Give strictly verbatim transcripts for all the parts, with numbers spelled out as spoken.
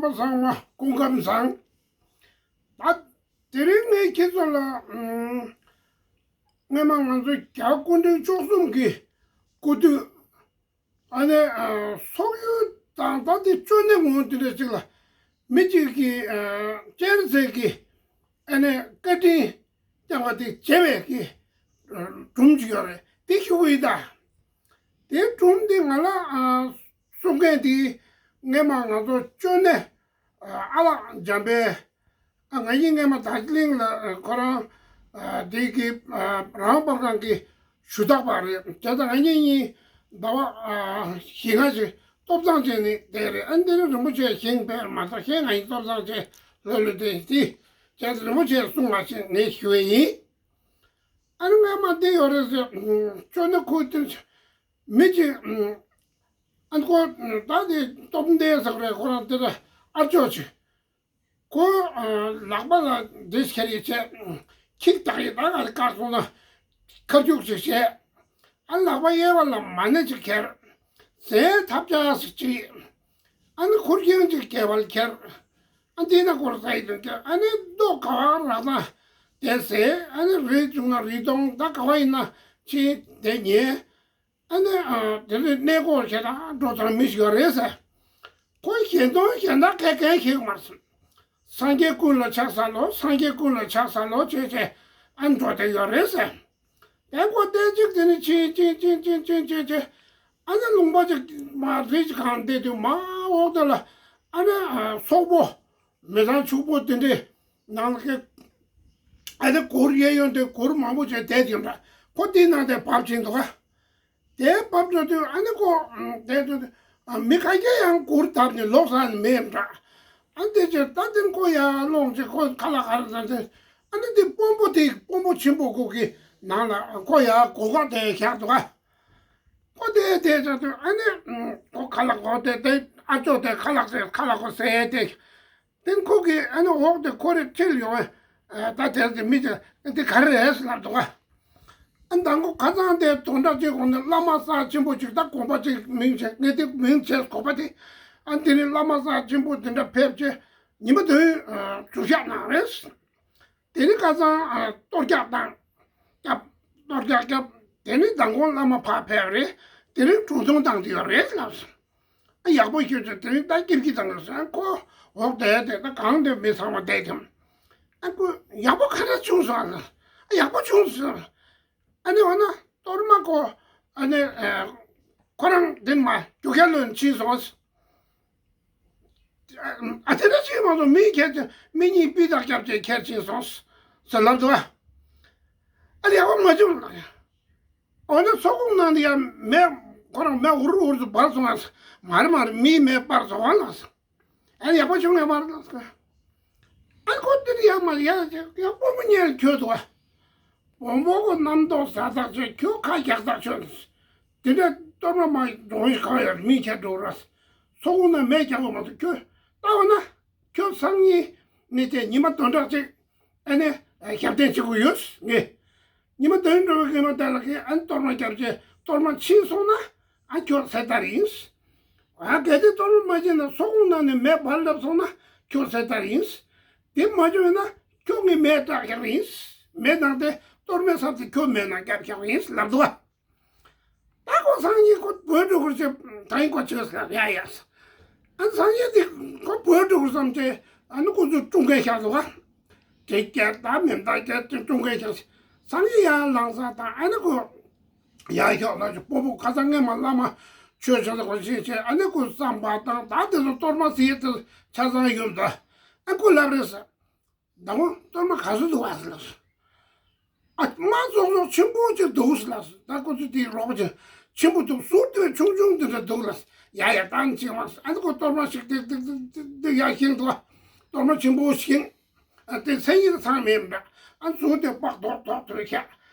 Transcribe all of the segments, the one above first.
པ་ཚང་མ་སྐུ་ཁམས་བཟང་། ད་དེ་རིང་ངས་ཁྱེད་ཚོ་ལ་ཨམ། སྔོན་མ་ང་ཚོ་རྒྱ་སྐུ་ཕྲེང་བཅུ་གསུམ་གྱི་སྐུ་དུས། ཨ་ནི་ཨ། སོག་ཡུལ་དང་ད་དེ་ཅོ་ནེ་ངོས་དེ་འདྲ་ཅིག་ལ་མི་གཅིག་གིས་ཨ། སྤྱན་རས་གཟིགས་ཀྱི་ཨ་ནི་བཀའ་དྲིན་བསྐྱངས་པ་དེ་བྱས་པའི་གི་སྒྲུང་ཅིག་ཡོད་རེད། དེ་ཞུ་གི་ཡིན་ད། དེའི་སྒྲུང་དེ་ང་ལ་ཨ། གསུང་མཁན་དེ་སྔས་མ་ང་ཚོ་ཅོ་ནེ་ཨ། ཨ་ལགས་འཇམ་དཔལ། ཨ། ང་གཉིས་སྔས་མ་དར་ཇི་ལིང་ལ་ཨ། ཁོ་རང་ཨ། དེ་གི་ཨ། རང་དབང་པར་ཁང་གི་ཞུ་དག་པ་རེད། བྱས་ཙང་ང་གཉིས་གཉིས་ཟླ་བ་ཨ། བཞི་ལྔ་ཞིག་ཐོབ་ཐང་བྱས་ནས་བསྡད་རེད། ཨ། འདི་ནི་རིན་པོ་ཆེ་བཞེངས་ཕེབས་མ་ཐག་བཞེངས། ང་གཉིས་ཐོབ་ཐང་བྱས་ལྷོད་ལྷོད་བསྡད་དེ། བྱས་ཙང་རིན་པོ་ཆེས་གསུང་བ་ཞིག་ངས་ཞུ་བ་ཡིན། ཨ་ནི་སྔས་མ་འདི་ཡོད་རེད་ཟེར། ཅོ་ནེ་ཁུལ་དེར་མི་གཅིག་ཨ་ནི་ཁོ་ད་དེ་སྟོབས་ལྡན་ཟེར་རེད། ཁོ་རང་དེ་ལ་ཨ་ཅོ་ཅིག་ཁོ་ལག་པ་ལ་འདི་ཁྱེར་ཡི་བྱས། ཁྱི་བདག་ཡི་ད་ག་ལ་བཀག་སོང་ན་ཁ་རྒྱུག་ཅིག་བྱས། ཨ། ལག་པ་གཡས་པ་ལ་མ་ཎི་ཅིག་ཁྱེར། ཟས་ཐབས་ཆག་ཅིག་བྱས། ཨ་ནི་ཁུར་ཁྱེར་ཅིག་སྐེད་པ་ལ་ཁྱེར། ཨ། འདི་ན་སྐོར་ས་ཡི་དོན་ཀྱང་ཨ་ནི་རྡོ་ག་བ་རག་ན་དེ་ཟས། ཨ་ནི་རི་བྱུང་ན་རི་དོང་། ད་ག་བ་ཡིན་ན་ཕྱིན་དེ་ཉལ། ཨ་ནི་ཨ། དེ་ནས་གནས་སྐོར་བྱེད་དང་འགྲོ་དང་མི་ཞིག་ཡོད་རེད་ཟེར། ཁོ་གཞན་དོན་གཞན་དག་གས་གས་ཤེས་མ་སོང་། སངས་རྒྱས་ཀུན་ལ་ཕྱག་འཚལ་ལོ། སངས་རྒྱས་ཀུན་ལ་ཕྱག་འཚལ་ལོ་བྱས་བྱས་ཨ་འགྲོ་དེ་ཡོད་རེད་ཟེར། དེ་ཁོ་བལྟས་ཅིག་དེ་ནས་ཕྱིན་ཕྱིན་ཕྱིན་ཕྱིན་ཕྱིན་བྱས། ཨ་ནི་ལུང་པ་ཅིག་མ་རི་ཅིག་སྒང་བསྡད་དུས་མ་འོག་དེ་ལ་ཨ་ནི་ཨ། སོག་པོ་མི་ཚང་ཕྱུག་པོ་དེ་འདྲས་ནང་ལ་ཁེ། ཨ་ནི་གུར་གཡས་གཡོན་དེ་གུར་མང་པོ་བྱས་བསྡད་ཀྱི་འདྲ། ཁོ་དེའི་ནང་དེ་བབས་ཕྱིན་འདུག་ག་དེ་བབས་འགྲོ་དུས་ཨ་ནི་ཁོ་དེ་དུས་མི་ཁ་ཤས་ཡང་གུར་བརྡབས་ནས་ལོག་ས་ནས་མེད་འདྲ། ཨ། དེ་ཅེ་ད་དེ་ཁོ་ཡར་ལོངས་ཅེ་ཁོ་ཁ་ལག་ག་རེ་ཟ་དེ། ཨ་ནི་དེ་དཔོན་པོ་དེ་དཔོན་པོ་ཆེན་པོ་ཁོ་གི་ནང་ལ་ཁོ་ཡར་སྒོ་ཁ་དེ་བཞག་འདུག་ག་ཁོ་དེ་དེ་ཅེ་དུས་ཨ་ནི་ཁོ་ཁ་ལག་ཁོ་དེ་དེ་ཨ་ཅོ་དེ་ཁ་ལག་ཟས། ཁ་ལག་ཁོ་ཟས་དེ། དེ་ཁོ་གིས་ཨ་ནི་འོག་དེ་ཁོ་རེ་ཁྲིད་ཡོང་བས། ད་དེར་དེ་མི་དེ་འདི་ག་རེ་རེད་ལབ་འདུག་ག་ཨ། མདང་དགོང་ཁ་སང་དེ་དོན་གྲ་ཅིག་གོང་ནས་བླ་མ་རྩ་ཆེན་པོ་ཅིག་ད་དགོན་པ་ཅིག་མིང་བྱས། ངས་དེ་མིང་བྱས་དགོན་པ་དེ། ཨ། དེ་ནས་བླ་མ་རྩ་ཆེན་པོ་དེ་འདྲ་ཕེབས་བྱས་ཉི་མ་བདུན་ཨ། བསྒྱུར་བཞག་གནང་རེད། དེ་ནས་ཁ་སང་ཨ། གཏོར་རྒྱག་བཏང་། སྐྱབས། གཏོར་རྒྱག་སྐྱབས། དེ་ནས་མདང་དགོང་བླ་མ་ཕར་ཕེབས་རེད། དེ་རིང་སྒྲུང་ཐུང་བཏང་གི་ཡོད་རེད་ལབ་སོང་། ཨ། ཡག་པོ་ཞུ་ཅིག་དེ་རིང་ད་སྐྱིད་སྐྱིད་བཏང་ཡོད་སོང་། ཁོ་འོག་བསྡད་དེ་ད་གང་དེ་མི་ཚང་མ་བསྡད་ཀྱང་། ཨ། ཁོ་ཡག་པོ་ག་འདྲ་བྱུང་སོང་ལ། ཨ། ཡག་པོ་བྱུང་སོང་། ཨ་ནི་འོ་ན་གཏོར་མ་ཁོ་ཨ་ནི་ཨ། ཁོ་རང་འདི་མ་རྒྱུ་རྐྱེན་ལོན་ཕྱིན་སོང་། ཨ། དེ་འདྲ་ཅིག་མ་གཏོགས་མི་ཁྱེར་ཅིག་མི་གཉིས་སྤུས་དག་རྒྱབ་ཅིག་ཁྱེར་ཕྱིན་སོང་ཟེར་ལབ་འདུག་ཨ། ཨ་ནི་ཡག་པོ་མ་བྱུང་ལ། འོ་ན་ཚོགས་ཁང་ནང་དུ་ཡང་མེ་ཁོ་རང་མེ་འུར་འུར་དུ་འབར་སོང་ཨ། མ་རེད་མ་རེད། མིའི་མེ་སྤར་སོང་ཨ་ལགས། ཨ། ཡག་པོ་བྱུང་ཡོད་མ་རེད་ལགས། ཨ། ཁོ་དེར་ཡར་མར་ཡར་ཡར་དཔོན་པོ་གཉེར་ཁྱོད་འདུག་ཨ། དཔོན་པོ་ཁོ་རྣམ་རྟོག་ཟ་ཐག་ཆོད། ཁྱོད་ཁ་རྒྱག་ཐག་ཆོད། དེ་འདྲ་གཏོར་མ་མ་འགྲོ་ཡི་གང་ཡོད་མི་ཁྱེར་འགྲོ་ར། ཚོགས་ཁང་ནང་མེ་རྒྱག་དགོས་མ་གཏོགས་ཁྱོད་ལྟ་འོ་ན། ཁྱོད་སང་ཉིན་ནས་དེ་ཉི་མ་བདུན་ཕྲག་གཅིག་ཨ་ནི་ཞབས་བརྟན་བྱེད་དགོས་ཡོད་ངས། ཉི་མ་བདུན་འགྲོ་བའི་གི་མ་དེ་ལ་གི་ཨ་ནི་གཏོར་མ་བརྒྱབ་རྗེས་གཏོར་མ་ཕྱིན་སོང་ན་ཨ་ཁྱོད་ཚེ་ཐར་ཡིན། ཨ། གལ་ཏེ་གཏོར་མ་མ་ཕྱིན་ན་ཚོགས་ཁང་ནང་ནས་མེ་འབར་སླེབས་སོང་ན་ཁྱོད་ཚེ་ཐར་ཡིན། དེ་མ་བྱུང་ན་ཁྱོད་ངས་མེ་བཏགས་རྒྱག་ཡིན། མེ་ནང་དེ་གཏོར་མའི་ས་དེ་ཁྱོད་མེ་ནང་བརྒྱབ་རྒྱག་ཡིན་ལབ་འདུག་ཨ། ད་ཁོ་སང་ཉིན་ཁོ་བོད་འགྲོ་དགོས་ཞེས་ད་ཡིན་ཁོ་ཆོས་ལ་ཡ་ཡ། ཨ། སང་ཉིན་དེ་ཁོ་བོད་འགྲོ་དགོས་བསམ་བྱས་ཨ་ནི་ཁོ་ཚོས་ཀྲུང་གོའི་ཤག་ཏུ་བ། དེ་སྐྱེལ་ད་མེ་མདའ་སྐྱེལ་ཏེ་ཀྲུང་གོའི་ཤག་སང་ཉིན་ཡར་ལངས་ས་དང་ཨ་ནི་ཁོ་ཡར་ཤོག་ལ་ཅིག་སྤོ་བོ་ཁ་སང་སྔས་མ་བླ་མ་ཆོས་བྱ་ས་གོ་ཤེས་བྱས་ཨ་ནི་ཁོ་བསམ་པ་དང་ད་དེ་ཚོ་གཏོར་མ་ཟེར་ཡས་དེ་ཆ་ཚང་ཡོད་ད། ཨ་ཁོ་ལབ་རེད་ཟེར། ཟླ་བ་གཏོར་མ་ག་ཚོད་འདུག་བ་ཟེར་ལབ་སོང་། ཨ། མ་ཙོག་ཙོག་ཆེན་པོ་ཅིག་འདུག་ཟེར་ལབ་སོང་། ད་ཁོ་ཚོ་དེའི་རོགས་པ་ཅིག་ཆེན་པོ་འདུག་ཟུར་དེ་ཆུང་ཆུང་དེ་འདྲ་འདུག་ལབ་སོང་། ཡ་ཡ་ད་ནི་ཅིག་མ་ཟེར། ཨ་ནི་ཁོ་གཏོར་མ་ཞིག་ཏིག་ཏིག་ཏིག་ཡར་བཞེངས་འདུག་བ། གཏོར་མ་ཆེན་པོ་བཞེངས། ཨ། དེ་མཚན་ཉིད་ཚང་མེད་འདྲ། ཨ། ཟུར་དེ་པགས་རྡོག་རྡོག་ཐོན་ཤག་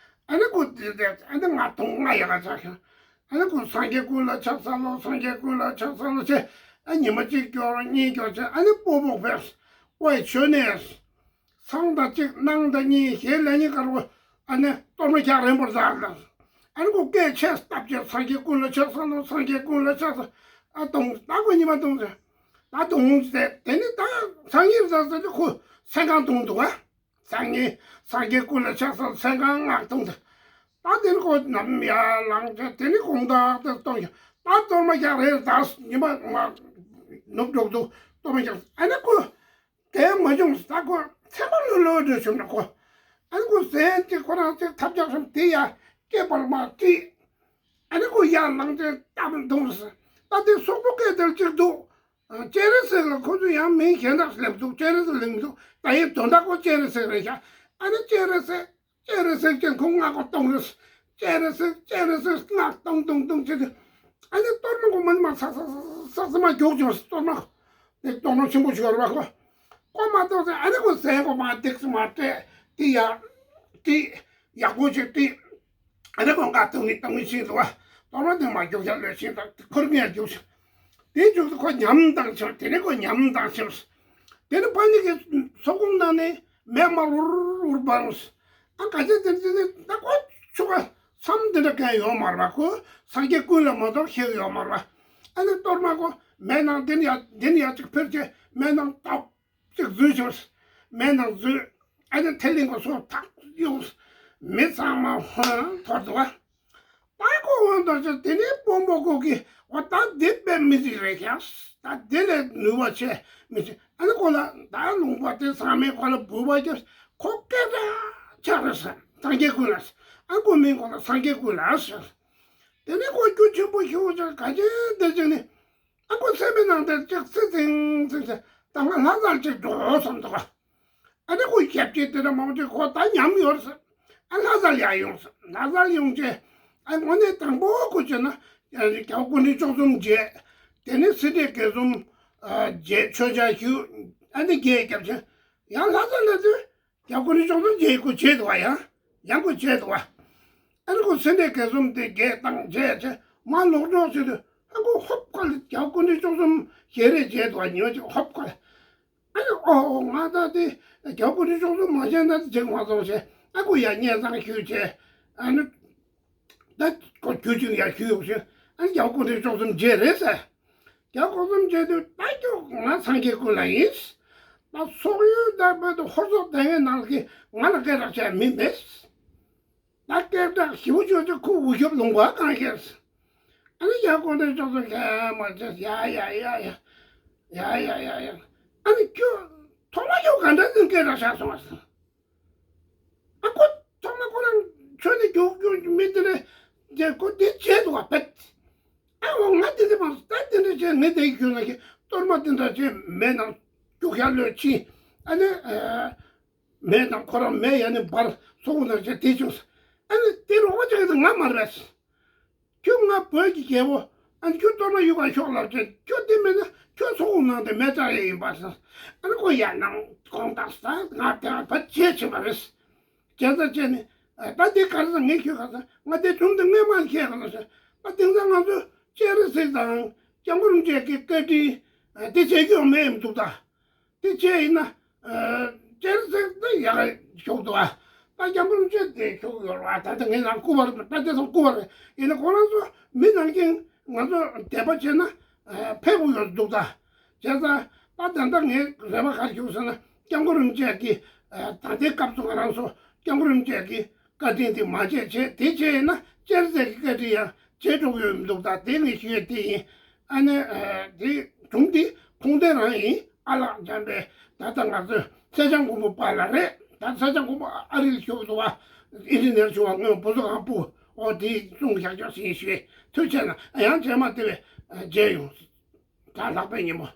ཨ་ནི་ཁོ་དེ་དེ་ཨ་ནི་ང་དུང་ང་ཡ་ལ་ཆགས་ཤག་ཨ་ནི་ཁོ་སངས་རྒྱས་ཀུན་ལ་ཕྱག་འཚལ་ལོ། སངས་རྒྱས་ཀུན་ལ་ཕྱག་འཚལ་ལོ་ཅེས། ཨ། ཉི་མ་གཅིག་སྐྱོར་གཉིས་སྐྱོར་བྱས་ཨ་ནི་སྤོ་བོ་ཕེབས། ཨོའི་མཆོད་གནས། ཚང་དང་གཅིག་གནང་དང་གཉིས་ཞལ་ལས་གཉིས་ཀར་བོ། ཨ་ནི་གཏོར་མ་རྒྱག་རན་པོར་ཟ་ལ། ཨ་ནི་ཁོ་སྐད་ཆེ་བཏབ་ཅེས་སངས་རྒྱས་ཀུན་ལ་ཕྱག་འཚལ་ལོ། སངས་རྒྱས་ཀུན་ལ་ཕྱག་འཚལ། ཨ། གཏོང་ད་ཁོ་ཉི་མ་གཏོང་ཟེར། ད་དུང་ཟེར། དེ་ནི་ད་སང་ཉིན་ཟེར་ཟེར་ཏེ་ཁོ་སེམས་ཁམས་དུང་འདུག་ག་སང་ཉིན་སངས་རྒྱས་སྐུ་ལ་ཕྱག་འཚལ། སེམས་ཁམས་ངག་དུང་དུ། ད་དེ་ནི་ཁོ་ནམ་ཡར་ལངས་ཚེ་དེ་ནི་དགོང་དག་ཏུ་གཏོང་ཞིང་། ད་གཏོར་མ་རྒྱག་རེས་ད་ཉི་མ་ནུབ་འགྲོ་འདུག་གཏོར་མ་རྒྱག་ཨ་ནི་ཁོ་དེ་མ་བྱུང་། ད་ཁོ་ཚེར་མ་ལྷོད་ལྷོད་འགྲོ་བྱུང་ན། ཁོ་ཨ་ནི་ཁོ་ཟན་དེ་ཁོ་རང་ཚེ་ཐབས་ཆག་སོང་། དེ་ཡར་སྐེད་པར་མར་དཀྲིས། ཨ་ནི་ཁོ་ཡར་ལངས་ཚེ་སྟབས་མ་བདེ་ཟེར། ད་དེ་སོག་པོ་སྐད་དེར་གཅིག་འདུག་སྤྱན་རས་གཟིགས་ལ་ཁོ་ཚོས་ཡང་མིང་གཞན་དག་སླེབས་འདུག་སྤྱན་རས་གཟིགས་སླེབས་འདུག་ད་ཡིན་དོན་དག་ཁོ་སྤྱན་རས་གཟིགས་རེད་ཤག་ཨ་ནི་སྤྱན་རས་གཟིགས། སྤྱན་རས་གཟིགས་ཀྱིས་ཁོ་སྔགས་ཀྱི་གཏོང་རེས། སྤྱན་རས་གཟིགས། སྤྱན་རས་གཟིགས། སྔགས་གཏོང་གཏོང་གཏོང་བྱེད་དུས། ཨ་ནི་གཏོར་མ་ཁོ་མ་ནི་མ་ཚག་ཚག་ཚག་ཚག་མ་རྒྱུག་བྱུང་། གཏོར་མ་དེ་གཏོར་མ་ཆེན་པོ་ཞིག་ཡོད་རེད་པ། ཁོ་ཁོ་མ་གཏོང་ཚེ་ཨ་ནི་ཁོ་ཟན་ཁོ་མ་ཏིག་ཙམ་མ་སྤྲད། དེ་ཡར་དཀྲིས། ཡག་པོ་ཞིག་དཀྲིས། ཨ་ནི་ཁོ་སྔགས་གཏོང་གིན་གཏོང་གིན་ཕྱིན་འདུག་པ། གཏོར་མ་དེ་མ་རྒྱུག་ཤར་ལོས་ཕྱིན་དང་ཁོར་ངས་རྒྱུག་ཤར། དེ་རྒྱུག་དུས་ཁོ་ཉམས་དང་ཕྱིན། དེ་ནི་ཁོ་ཉམས་དང་ཕྱིན། དེ་ནི་ཕ་ཉིད་ཀྱི་སོག་ཁུང་ནང་ནས་མེ་དམར་འུར་འུར་འབར། ཨ་ག་ཅི་དེ་འདྲ་ནི་ད་ཁོ་ཆུ་ཁ་མཚམས་འདི་འདྲ་གང་ཡོད་མ་རེད་པ། ཁོ་སངས་རྒྱས་ཀུན་ལ་མ་གཏོགས་ཤེས་ཡོད་མ་རེད་པ། ཨ་ནི་གཏོར་མ་ཁོ་མེ་ནང་འདི་ནས་ཡར་འདི་ནས་ཡར་གཅིག་འཕུར་བྱས་མེ་ནང་ཏོག་ཅིག་འཛུལ་བྱུང་། མེ་ནང་འཛུལ། ཨ་ནི་ཐལ་རླུང་གི་སོ་ཐག་ཡོང་། མི་ཚང་མ་ཧོན་འཐོར་འདུག་པ། ད་ཁོ་འོན་ཏོ་ཅི། དེ་ནས་དཔོན་པོ་ཁོ་གིས་འོ་ད་འདི་དཔེ་མི་སྲིད་རེད་ཤག་ད་འདི་ལས་ནུས་པ་ཆེ་མི་སྲིད། ཨ་ནི་ཁོ་ལ་ད་ལུང་པ་དེ་ཚང་མས་ཁོ་ལ་འབུལ་བ་རྒྱབ། ཁོ་སྐད་གྲགས་ཆགས་རེད་ཟེར། སངས་རྒྱས་ཀུན་ལ་ཟེར། ཨ་ཁོ་མིང་ཁོ་ལ་སངས་རྒྱས་ཀུན་ལ་ཟེར། དེ་ནས་ཁོ་རྒྱུ་ཆེན་པོ་ཞིག་ཅིག་ག་ཅི་འདི་ཅིག་ནི། ཨ་ཁོ་སེམས་པའི་ནང་དེར་ཅིག་སི་ཙིང་སི་ཙིང་། ད་ང་ལྷ་སར་ཅིག་འགྲོ་བསམ་འདུག་ག་ཨ་ནི་ཁོ་ཞབས་ཕྱི་དེ་འདྲ་མང་པོ་ཅིག་ཁོ་ད་ཉམས་ཡོད་ཟེར། ཨ་ལྷ་སར་ཡར་ཡོང་ཟེར། ལྷ་སར་ཡོང་རྗེས་ཨ་དངོས་གནས་དང་པོ་ཁོ་བྱས་ན་རྒྱལ་བ་སྐུ་ཕྲེང་བཅུ་གསུམ་མཇལ། དེ་ནས་སེ་འབྲས་དགེ་གསུམ་མཇལ། མཆོད་མཇལ་ཞུས། ཨ་ནི་རྒྱས་རྒྱབ་ཆེན་ཡང་ལྷ་སར་སླེབས་དུས། རྒྱལ་བ་སྐུ་ཕྲེང་བཅུ་གསུམ་མཇལ། ཁོ་མཇལ་འདུག་པ། ཡང་ཡང་ཁོ་མཇལ་འདུག་པ། ཨ་ནི་ཁོ་སེ་འབྲས་དགེ་གསུམ་དེ་རྒྱས་བཏང་མཇལ་བྱས་མར་ལོག་འགྲོ་ཟེར་དུས། ཨ་ཁོ་ཧོབ་ཁ་ལ་རྒྱལ་བ་སྐུ་ཕྲེང་བཅུ་གསུམ་ཞལ་རས་མཇལ་འདུག་པ། ཉི་མ་གཅིག་ཧོབ་ཁ་ལ། ཨ་ནི་ཨོ་ཨོ་ང་ད་དེ་རྒྱལ་བ་སྐུ་ཕྲེང་བཅུ་གསུམ་མ་མཇལ་ན་དེ་འགྲིག་མ་སོང་ཞེས། ཨ་ཁོ་ཡར་སྙན་སེང་ཞུས་བྱས། ཨ་ནི། ད་ཁོ་ཁྱོད་ཅིག་ཡར་ཞུས་ཡོང་ཞེས། ཨ་ནི་རྒྱལ་བ་སྐུ་ཕྲེང་བཅུ་གསུམ་མཇལ་རེད་ཟེར། རྒྱལ་བ་སྐུ་གསུམ་མཇལ་དུས་ད་ཁྱོད་ང་སངས་རྒྱས་ཀུན་ལ་ཡིན། ད་སོག་ཡུལ་དང་བོད་དུ་ཧོར་སོག་དེ་སྔའི་ནང་གི་ང་ལ་སྐད་གྲགས་ཆེ་མི་མེད། ད་སྐད་གྲགས་ཞེ་པོ་ཅིག་ཁོ་འུ་ཤོབ་ལུང་པ་གང་ཤེས། ཨ་ནི་རྒྱལ་བ་སྐུ་ཕྲེང་བཅུ་གསུམ་ཁས་མ་བྱས། ཡ་ཡ་ཡ་ཡ། ཡ་ཡ་ཡ་ཡ། ཨ་ནི་ཁྱོད་ཐོག་མ་ཁྱོད་ག་འདྲ་ནས་སྐད་གྲགས་ཆགས་སོང་བ་ཟེར། ཨ་ཁོ་ཐོག་མ་ཁོ་རང་ཁྱོད་ནི་རྒྱུག་རྒྱུག་མི་དེ་ནས་རྒྱལ་ཁོ་དེ་བྱས་འདུག་པ་བེད། ཨ་འོ་ང་དེ་འདྲ་མ་ད་དེ་འདྲ་བྱས་ངས་དེ་ཁྱོད་ན་གི་གཏོར་མ་དེ་འདྲ་བྱས་མེ་ནང་རྒྱུག་ཡ་ལོས་ཕྱིན། ཨ་ནི་མེ་ནང་ཁོ་རང་མེ་ཡ་ནི་འབར་སོག་ནང་བྱས་དེ་བྱུང་། ཨ་ནི་དེ་རོགས་པ་བྱེད་ཀྱི་ང་མ་རེད། ཁྱོད་ང་བོད་ཀྱི་རྒྱལ་པོ། ཨ་ནི་ཁྱོད་གཏོར་མ་གཡུག་ག་ཤོག་ལབ་ཀྱི། ཁྱོད་དེ་མིན་ན་ཁྱོད་སོག་ནང་དེ་མེ་བཏང་ཡས་ཡིན་པ་ཟེར། ཨ་ནི་ཁོ་ཡར་ནང་དགོང་དག་ས་ང་དེ་བ་བྱས་ཕྱིན་པ་རེད། བྱས་ཙང་བྱས་ནས་ད་དེ་ག་རེ་ཟེར། ངས་ཁྱོད་ག་ཟེར། ང་དེ་སྒྲུང་དེ་སྔས་མ་བཤད་ག་ལ་ཟེར། ད་དེང་སང་ང་ཚོ་སྤྱན་རས་གཟིགས་དང་སྐྱབས་མགོན་རིན་པོ་ཆེ་གི་བཀའ་དྲིན་དེ་བྱེད་རྒྱུ་མེད་འདུག་ད། དེ་བྱས་ཡིན་ན། ཨ། སྤྱན་རས་གཟིགས་དེ་ཡག་ཤོག་འདུག་ཨ། ད་སྐྱབས་མགོན་རིན་པོ་ཆེ་དེ་ཤོག་ཡོད་རེད་བ། ད་ལྟ་ངའི་ནང་སྐུ་པར་ད་དེ་ཚོ་སྐུ་པར་རེད། ཡིན་ན་ཁོ་རང་ཚོ་མི་ནང་བཞིན་ང་ཚོ་དད་པ་བྱས་ན་ཨ་ཕེབས་དགོས་ཡོད་འདུག་ད། བྱས་ཙང་ད་ད་ལྟ་ངའི་རེ་བ་ག་རེ་ཞུ་ཟེར་ན། སྐྱབས་མགོན་རིན་པོ་ཆེ་གིས་ཨ་ད་ལྟའི་སྐབས་སུ་ང་རང་ཚོ་སྐྱབས་མགོན་རིན་པོ་ཆེ་གི་བཀའ་དྲིན་དེ་མ་བརྗེད་བྱས། དེ་བྱས་ཡིན་ན་སྤྱན་རས་གཟིགས་ཀྱི་བཀའ་དྲིན་ཡང་བརྗེད་འགྲོ་གི་ཡོད་མི་འདུག་ད་དེ་ངས་ཞུ་ཡས་དེ་ཡིན། ཨ་ནི་ཨ་དེ་སྒྲུང་དེ་ཁུངས་ལྡན་རང་ཡིན། ཨ་ལགས་འཇམ་དཔལ་ད་ལྟ་ང་ཚོའི་སེ་བྱང་མགོན་པོ་པཱ་ལགས་རེད། ད་སེ་བྱང་མགོན་པོ་ཨ་རིར་བཞུགས་འདུག་བ། ཨིན་ཇི་ནེར་བྱུང་བ་སྔོན་བུ་གསོ་ཁང་སྤུ་འོ་དེ་གསུང་བཞག་ཆོག་ཟིན་ཞུས། ཐུགས་ཆེ་གནང་། ཡང་རྗེས་མ་དེ་བས་མཇལ་ཡོང་། ད་ལྷག་པའི་ཉིན་མོ།